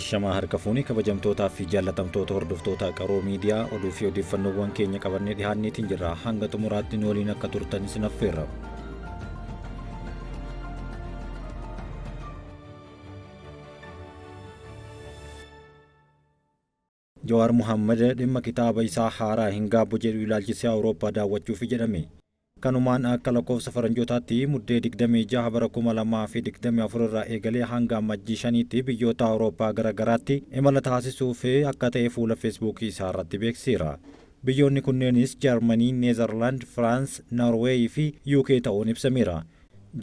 Ashamaa harka fuunii kabajamtootaa fi jaallatamtoota hordoftoota Qaroo Miidiyaa oduu fi odeeffannoowwan keenya qabannee dhihaanneetiin jirra. Hanga xumuraatti nu waliin akka turtan isin affeerra. Jawaar Muhammad dhimma kitaaba isaa haaraa hin gaabbu jedhu ilaalchisee Awurooppaa daawwachuufi jedhame. Kanumaan akka lakkoofsa faranjootaatti Muddee 26 bara 2024 irraa eegalee hanga Ammajjii 5tti biyyoota Awurooppaa gara garaatti imala taasisuuf akka ta'e fuula Feesbuukii isaarratti beeksiseera. Biyyoonni kunneenis Jarmanii, Neezarlaand, Firaans, Noorweey fi UK ta'uun ibsameera.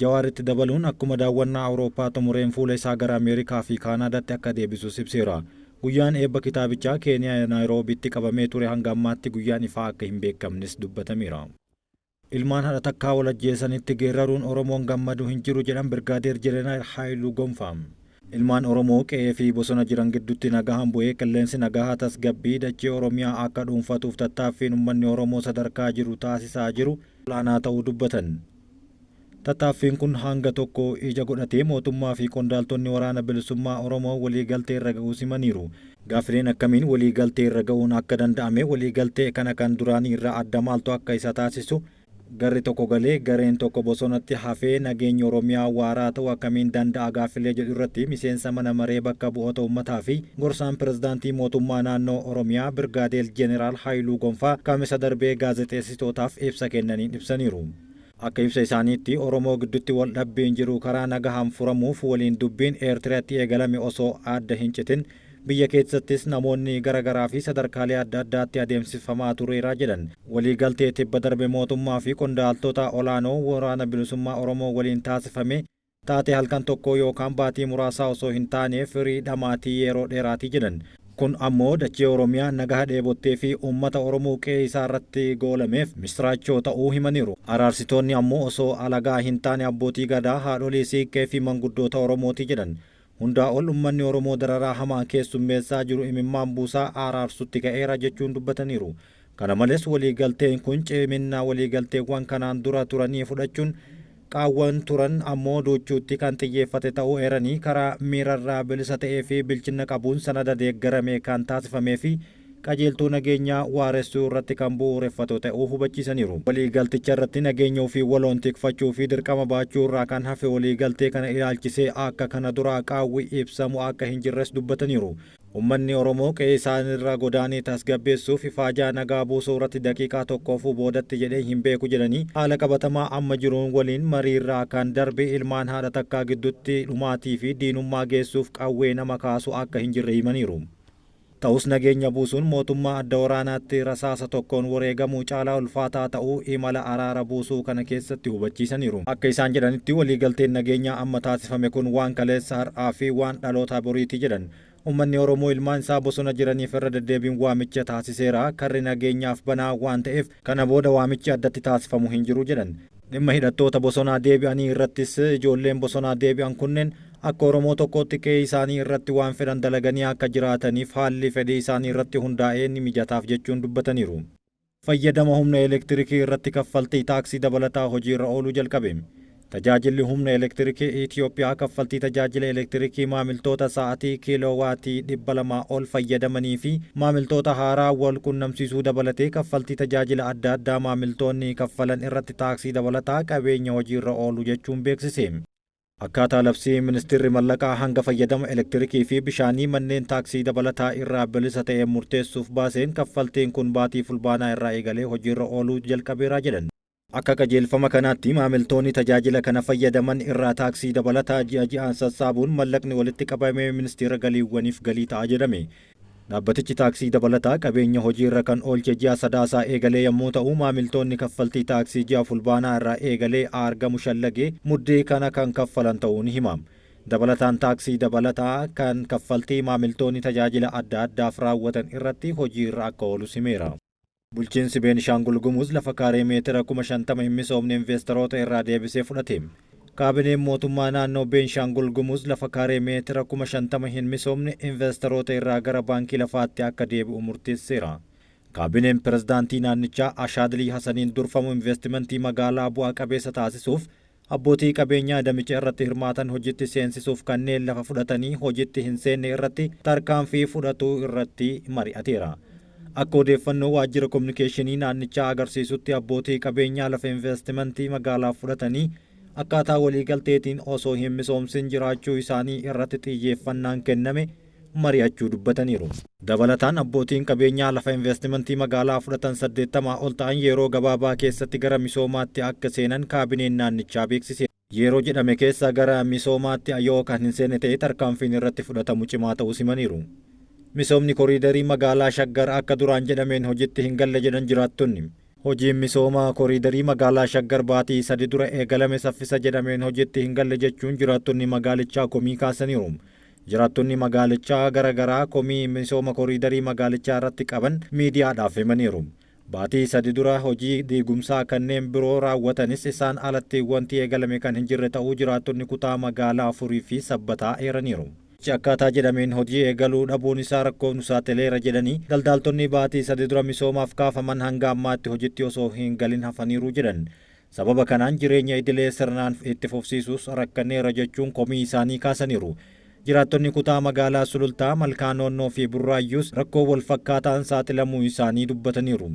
Jawaar itti dabaluun akkuma daawwannaa Awurooppaa xumureen fuula isaa gara Ameerikaa fi Kaanaadaatti akka deebisus ibseera. Guyyaan eebba kitaabichaa Keeniyaa Naayiroobiitti qabamee ture hanga ammaatti guyyaan ifaa akka hin beekamnes dubbatameera. Ilmaan haadha takkaa wal ajjeesanitti geerraruun Oromoon gammadu hin jiru jedhan Birgaadeer Jenenaal Haayiluu Gonfaa. Ilmaan Oromoo qe'ee fi bosona jiran giddutti nagahaan bu'ee qilleensi nagahaa tasgabbii dachee Oromiyaa akka dhuunfatuuf tattaaffiin ummanni Oromoo sadarkaa jiru taasisaa jiru olaanaa ta'uu dubbatan. Tattaaffiin kun hanga tokko ija godhatee mootummaa fi qondaaltonni Waraana Bilisummaa Oromoo waliigaltee irra ga'uus himaniiru. Gaaffileen akkamiin waliigaltee irra ga'uun akka danda'ame, waliigaltee kana kan duraanii irraa adda maaltu akka isa taasisu, garri tokko galee gareen tokko bosonatti hafee nageenyi Oromiyaa waaraa ta'uu akkamiin danda'a gaaffilee jedhu irratti miseensa mana maree bakka bu'oota ummataa fi gorsaan pirezidaantii mootummaa naannoo Oromiyaa Birgaadeel Jeneraal Haayiluu Gonfaa Kamisa darbee gaazexeessitootaaf ibsa kennaniin ibsaniiru. Akka ibsa isaaniitti, Oromoo giddutti wal dhabbiin jiru karaa nagahaan furamuuf waliin dubbiin Eertiraatti eegalame osoo adda hin citin biyya keessattis namoonni gara garaa fi sadarkaalee adda addaatti adeemsifamaa tureera jedhan. Walii galtee tibba darbe mootummaa fi qondaaltota olaanoo Waraana Bilisummaa Oromoo waliin taasifame taatee halkan tokkoo yookaan baatii muraasaa osoo hin taane firii dhamaatii yeroo dheeraati jedhan. Kun ammoo dachee Oromiyaa nagaha dheebottee fi uummata Oromoo qe'ee isaa irratti goolameef misiraachoo ta'uu himaniiru. Araarsitoonni ammoo osoo alagaa hin taane abbootii Gadaa, haadholii Siiqqee fi manguddoota Oromooti jedhan. Hundaa ol uummanni Oromoo dararaa hamaa keessummeessaa jiru imimmaan buusaa araarsutti ka'eera jechuun dubbataniiru. Kana malees waliigalteen kun ciminna waliigalteewwan kanaan dura turanii fudhachuun qaawwan turan ammoo duuchuutti kan xiyyeeffate ta'uu eeranii, karaa miirarraa bilisa ta'ee fi bilchinna qabuun sanada deeggaramee kan taasifamee fi qajeeltoo nageenyaa waaressuu irratti kan bu'uureffatu ta'uu hubachiisaniiru. Waliigalticha irratti nageenya ofii waloon tikfachuu fi dirqama baachuu irraa kan hafe waliigaltee kana ilaalchisee akka kana duraa qaawwi ibsamu akka hin jirres dubbataniiru. Ummanni Oromoo qe'ee isaanirraa godaanee tasgabbeessuuf ifaajaa nagaa buusuu irratti daqiiqaa tokkoofuu boodatti jedhee hin beeku jedhanii, haala qabatamaa amma jiruun waliin mariirraa kan darbe ilmaan haadha takkaa gidduutti dhumaatii fi diinummaa geessuuf qawwee nama kaasu akka hin jirre himaniiru. Ta'us nageenya buusuun mootummaa adda waraanaatti rasaasa tokkoon wareegamuu caalaa ulfaataa ta'uu imala araara buusuu kana keessatti hubachiisaniiru. Akka isaan jedhanitti, waliigalteen nageenyaa amma taasifame kun waan kaleessa, har'aa fi waan dhaloota boriiti jedhan. Ummanni Oromoo ilmaan isaa bosona jiraniif irra deddeebiin waamicha taasiseera. Karri nageenyaaf banaa waan ta'eef kana booda waamichi addatti taasifamu hin jiru jedhan. Dhimma hidhattoota bosonaa deebi'anii irrattis ijoolleen bosonaa deebi'an kunneen akka Oromoo tokkootti qe'ee isaanii irratti waan fedhan dalaganii akka jiraataniif haalli fedhii isaanii irratti hundaa'ee ni mijataaf jechuun dubbataniiru. Fayyadama humna elektirikii irratti kaffaltii taaksii dabalataa hojiirra ooluu jalqabe. Tajaajilli Humna Elektirikii Itiyoophiyaa kaffaltii tajaajila elektirikii maamiltoota sa'atii kiiloo waatii 200 ol fayyadamanii fi maamiltoota haaraa wal qunnamsiisuu dabalatee kaffaltii tajaajila adda addaa maamiltoonni kaffalan irratti taaksii dabalataa qabeenya hojiirra oolu jechuun beeksise. Akkaataa labsii Ministeerri Mallaqaa hanga fayyadama elektirikii fi bishaanii manneen taaksii dabalataa irraa bilisa ta'e murteessuuf baaseen kaffaltiin kun baatii Fulbaanaa irraa eegalee hojiirra ooluu jalqabeera jedhan. Akka qajeelfama kanaatti maamiltoonni tajaajila kana fayyadaman irraa taaksii dabalataa ji'a ji'aan sassaabuun mallaqni walitti qabame Ministeera Galiiwwaniif galii ta'a jedhame. Dhaabbatichi taaksii dabalataa qabeenya hojiirra kan oolche ji'a Sadaasaa eegalee yommuu ta'u, maamiltoonni kaffaltii taaksii ji'a Fulbaanaa irraa eegalee aargamu shallagee Muddee kana kan kaffalan ta'uu ni hima. Dabalataan taaksii dabalataa kan kaffaltii maamiltoonni tajaajila adda addaaf raawwatan irratti hojiirra akka oolus himeera. Bulchiinsi Beenishaangul Gumuz lafa kaaree meetira 50,000 hin misoomne inveestaroota irraa deebisee fudhate. Kaabineen mootummaa naannoo Beenshaangul Gumuz lafa kaaree meetira 50,000 hin misoomne inveestaroota irraa gara baankii lafaatti akka deebi'u murteesseera. Kaabineen pirezidaantii naannichaa Ashaadilii Hasaniin durfamu inveestimentii magaalaa bu'aa qabeessa taasisuuf Abbootii qabeenyaa damicha irratti hirmaatan hojiitti seensisuuf kanneen lafa fudhatanii hojiitti hin seenne irratti tarkaanfii fudhatuu irratti mari'ateera. Akka odeeffannoo waajjira kominikeeshinii naannichaa agarsiisutti abbootii qabeenyaa lafa investimentii magaalaa fudhatanii akkaataa waliigalteetiin osoo hin misoomsin jiraachuu isaanii irratti xiyyeeffannaan kenname mari'achuu dubbataniiru. Dabalataan abbootiin qabeenyaa lafa investimentii magaalaa fudhatan 80 ol ta'an yeroo gabaabaa keessatti gara misoomaatti akka seenan kaabineen naannichaa beeksise. Yeroo jedhame keessa gara misoomaatti yoo kan hin seenne ta'e tarkaanfiin irratti fudhatamu cimaa ta'uu simaniiru. Misoomni koriidarii magaalaa Shaggar akka duraan jedhameen hojiitti hin galle jedhan jiraattonni. Hojiin misooma koriidarii magaalaa Shaggar baatii 3 dura eegalame saffisa jedhameen hojiitti hin galle jechuun jiraattonni magaalichaa komii kaasaniiru. Jiraattonni magaalichaa gara garaa komii misooma koriidarii magaalichaa irratti qaban miidiyaadhaaf himaniiru. Baatii 3 dura hojii diigumsaa kanneen biroo raawwatanis isaan alatti wanti eegalame kan hin jirre ta'uu jiraattonni kutaa magaalaa 4 fi Sabbataa eeraniiru. Akkaataa jedhameen hojii eegaluu dhabuun isaa rakkoof nu saaxileera jedhanii daldaaltonni baatii 3 dura misoomaaf kaafaman hanga ammaatti hojiitti osoo hin galin hafaniiru jedhan. Sababa kanaan jireenya idilee sirnaan itti fufsiisuus rakkanneera jechuun komii isaanii kaasaniiru. Jiraattonni kutaa magaalaa Sulultaa, Malkaa Noonnoo fi Burraayyuus rakkoo wal fakkaataan saaxilamuu isaanii dubbataniiru.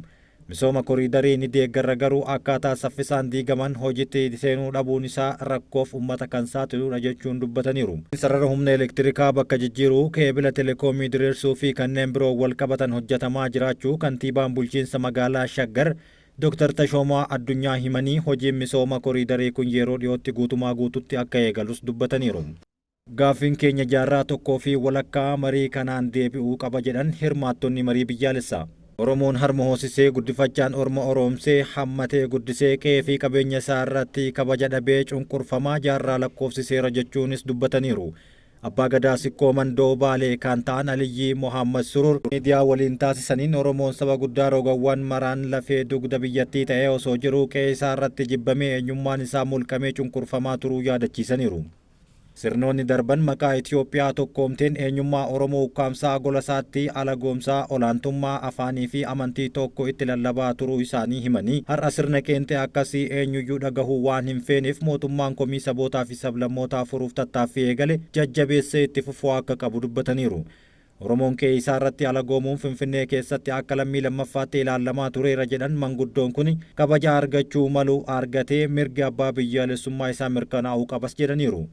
Misooma koriidarii ni deeggarra garuu akkaataa saffisaan diigaman hojiitti seenuu dhabuun isaa rakkoof uummata kan saaxiludha jechuun dubbataniiru. Sarara humna elektirikaa bakka jijjiiruu, keebila telekoomii diriirsuu fi kanneen biroo wal qabatan hojjetamaa jiraachuu kantiibaan bulchiinsa magaalaa Shaggar Dr. Tashoomaa Addunyaa himanii hojiin misooma koriidarii kun yeroo dhiyootti guutumaa guututti akka eegalus dubbataniiru. Gaaffiin keenya jaarraa tokkoo fi walakkaa marii kanaan deebi'uu qaba jedhan hirmaattonni marii biyyaalessaa. Oromoon harma hoosisee guddifachaan orma oroomsee hammatee guddisee qe'ee fi qabeenya isaa irratti kabaja dhabee cunqurfamaa jaarraa lakkoofsiseera jechuunis dubbataniiru. Abbaa Gadaa Sikkoo Mandoo Baalee kan ta'an Aliyyii Mohaammed Surur miidiyaa waliin taasisaniin Oromoon saba guddaa rogawwan maraan lafee dugda biyyattii ta'ee osoo jiruu qe'ee isaa irratti jibbamee eenyummaan isaa mulqamee cunqurfamaa turuu yaadachiisaniiru. Sirnoonni darban maqaa Itoophiyaa tokkoomteen eenyummaa Oromoo ukkaamsaa gola isaatti alagoomsaa olaantummaa afaanii fi amantii tokko itti lallabaa turuu isaanii himanii har'a sirna qeenxee akkasii eenyuyyuu dhagahuu waan hin feeneef mootummaan komii sabootaa fi sablammootaa furuuf tattaaffii eegale jajjabeessee itti fufuu akka qabu dubbataniiru. Oromoon qe'ee isaa irratti alagoomuun Finfinnee keessatti akka lammii lammaffaatti ilaalamaa tureera jedhan manguddoon kun kabaja argachuu malu argatee mirgi abbaa biyyaalessummaa isaa mirkanaa'uu qabas jedhaniiru.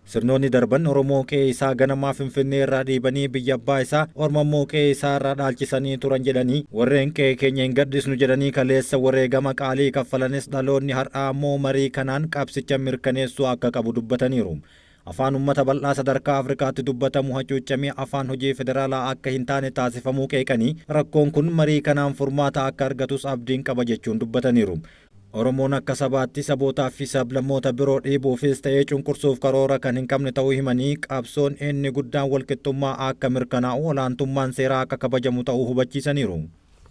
Sirnoonni darban Oromoo qe'ee isaa ganamaa Finfinnee irraa dhiibanii biyya abbaa isaa Orma immoo qe'ee isaa irraa dhaalchisanii turan jedhanii warreen qe'ee keenya hin gadhisnu jedhanii kaleessa wareegama qaalii kaffalanis dhaloonni har'aa immoo marii kanaan qabsicha mirkaneessuu akka qabu dubbataniiru. Afaan uummata bal'aa sadarkaa Afrikaatti dubbatamu hacuuccamee afaan hojii federaalaa akka hin taane taasifamuu qeeqanii rakkoon kun marii kanaan furmaata akka argatus abdiin qaba jechuun dubbataniiru. Oromoon akka sabaatti sabootaa fi sablammoota biroo dhiibuufis ta'ee cunqursuuf karoora kan hin qabne ta'uu himanii qabsoon inni guddaan walqixxummaa akka mirkanaa'u olaantummaan seeraa akka kabajamu ta'uu hubachiisaniiru.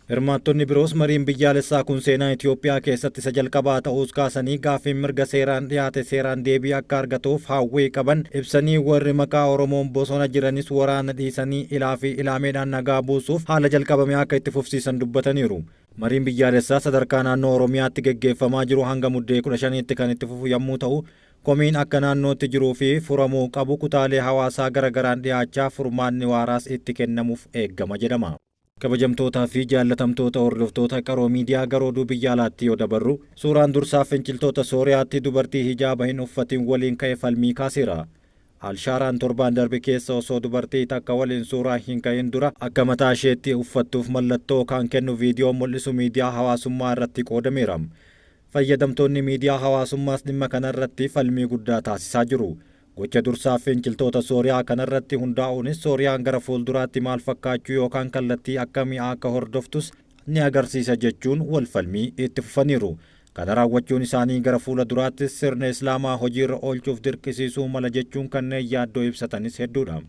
Hirmaattonni biroos mariin biyyaalessaa kun seenaa Itoophiyaa keessatti isa jalqabaa ta'uus kaasanii gaaffiin mirga seeraan dhiyaate seeraan deebii akka argatuuf hawwii qaban ibsanii warri maqaa Oromoon bosona jiranis waraana dhiisanii ilaa fi ilaameedhaan nagaa buusuuf haala jalqabame akka itti fufsiisan dubbataniiru. Mariin biyyaalessaa sadarkaa naannoo Oromiyaatti geggeeffamaa jiru hanga Muddee 15tti kan itti fufu yommuu ta'u, komiin akka naannootti jiruu fi furamuu qabu kutaalee hawaasaa gara garaan dhiyaachaa furmaanni waaraas itti kennamuuf eeggama jedhama. Kabajamtootaa fi jaallatamtoota hordoftoota Qaroo Miidiyaa, gara oduu biyya alaatti yoo dabarru, suuraan dursaa finciltoota Sooriyaatti dubartii hijaaba hin uffatin waliin ka'e falmii kaaseera. Alshaaraan torbaan darbe keessa osoo dubartii takka waliin suuraa hin ka'in dura akka mataa isheetti uffattuuf mallattoo kan kennu viidiyoo mul'isu miidiyaa hawaasummaa irratti qoodameera. Fayyadamtoonni miidiyaa hawaasummaas dhimma kanarratti falmii guddaa taasisaa jiru. Gocha dursaa finciltoota Sooriyaa kanarratti hundaa'uunis Sooriyaan gara fuulduraatti maal fakkaachuu yookaan kallattii akkamii akka hordoftus ni agarsiisa jechuun wal falmii itti fufaniiru. Kana raawwachuun isaanii gara fuula duraattis sirna Islaamaa hojiirra oolchuuf dirqisiisuu mala jechuun kanneen yaaddoo ibsatanis hedduudha.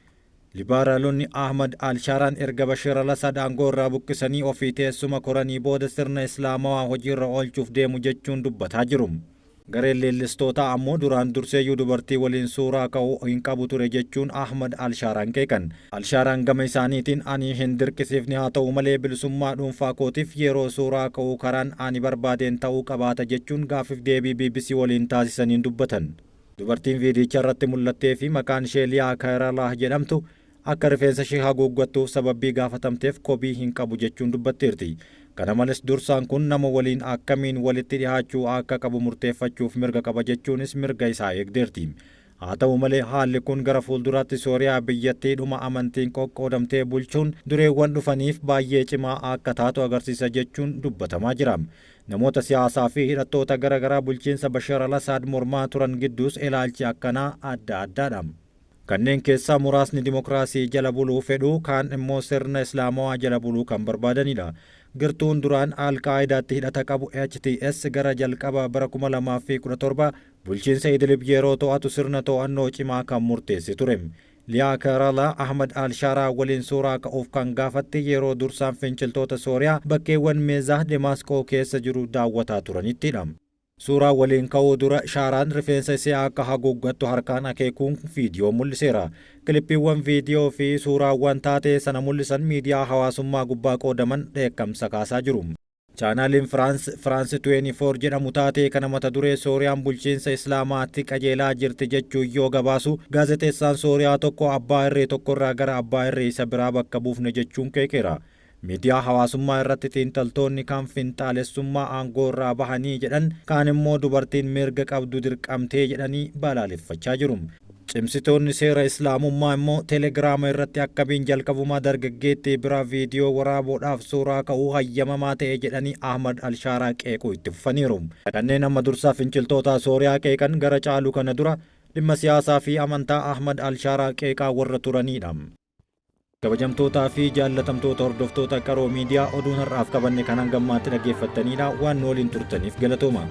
Libaaraalonni Ahmad Alshaaraan erga Bashir al-Assad aangoo irraa buqqisanii ofii teessuma koranii booda sirna Islaamawaa hojiirra oolchuuf deemu jechuun dubbataa jiru. Gareen leellistootaa ammoo duraan durseeyyuu dubartii waliin suuraa ka'uu hin qabu ture jechuun Ahmad Alshaaraan qeeqan. Alshaaraan gama isaaniitiin ani hin dirqisiifne, haa ta'u malee bilisummaa dhuunfaa kootiif yeroo suuraa ka'uu karaan ani barbaadeen ta'uu qabaata jechuun gaaffiif deebii BBC waliin taasisaniin dubbatan. Dubartiin viidicha irratti mul'attee fi maqaan ishee Liyaa Kayralaah jedhamtu akka rifeensa ishee haguuggattuuf sababii gaafatamteef kobii hin qabu jechuun dubbatteerti. Kana malees dursaan kun nama waliin akkamiin walitti dhihaachuu akka qabu murteeffachuuf mirga qaba jechuunis mirga isaa eegdeerti. Haa ta'u malee haalli kun gara fuulduraatti Sooriyaa biyyattii dhuma amantiin qoqqoodamtee bulchuun dureewwan dhufaniif baay'ee cimaa akka taatu agarsiisa jechuun dubbatamaa jira. Namoota siyaasaa fi hidhattoota gara garaa bulchiinsa Bashar al-Asaad mormaa turan gidduus ilaalchi akkanaa adda addaadha. Kanneen keessaa muraasni dimokiraasii jala buluu fedhu, kaan immoo sirna Islaamawaa jala buluu kan barbaadanidha. Gartuun duraan Al-Qaa'idaatti hidhata qabu HTS gara jalqaba bara 2017 bulchiinsa Idlib yeroo to'atu sirna to'annoo cimaa kan murteesse ture. Liyaa Kaaralaa Ahmad Al-Sharaa waliin suuraa ka'uuf kan gaafatte yeroo dursaan finciltoota Sooriyaa bakkeewwan Meezaa Demaasqoo keessa jiru daawwataa turanittidha. Suuraa waliin ka'uu dura Shaaraan rifeensa ishee akka haguuggattu harkaan akeekuun viidiyoo mul'iseera. Kilippiiwwan viidiyoo fi suuraawwan taatee sana mul'isan miidiyaa hawaasummaa gubbaa qoodaman dheekkamsa kaasaa jiru. Chaanaaliin Firaans Firaans 24 jedhamu taatee kana mata duree Sooriyaan bulchiinsa Islaamaatti qajeelaa jirti jechuun yoo gabaasu, gaazexeessaan Sooriyaa tokko abbaa irree tokkorraa gara abbaa irree isa biraa bakka buufne jechuun qeeqeera. Miidiyaa hawaasummaa irratti xiinxaltoonni kan finxaalessummaa aangoo irraa bahanii jedhan, kaan immoo dubartiin mirga qabdu dirqamtee jedhanii balaaleffachaa jiru. Cimsitoonni seera Islaamummaa immoo Telegiraama irratti akkamiin jalqabumaa dargaggeettii biraa viidiyoo waraabuudhaaf suuraa ka'uu hayyamamaa ta'e jedhanii Ahmad Alshaaraa qeequu itti fufaniiru. Kanneen amma dursaa finciltoota Sooriyaa qeeqan gara caalu kana dura dhimma siyaasaa fi amantaa Ahmad Alshaaraa qeeqaa warra turanidha. Kabajamtootaa fi jaallatamtoota hordoftoota Qaroo Miidiyaa, oduun har'aaf qabanne kan hangammaatti dhaggeeffattanidha. Waan nu waliin turtaniif galatooma.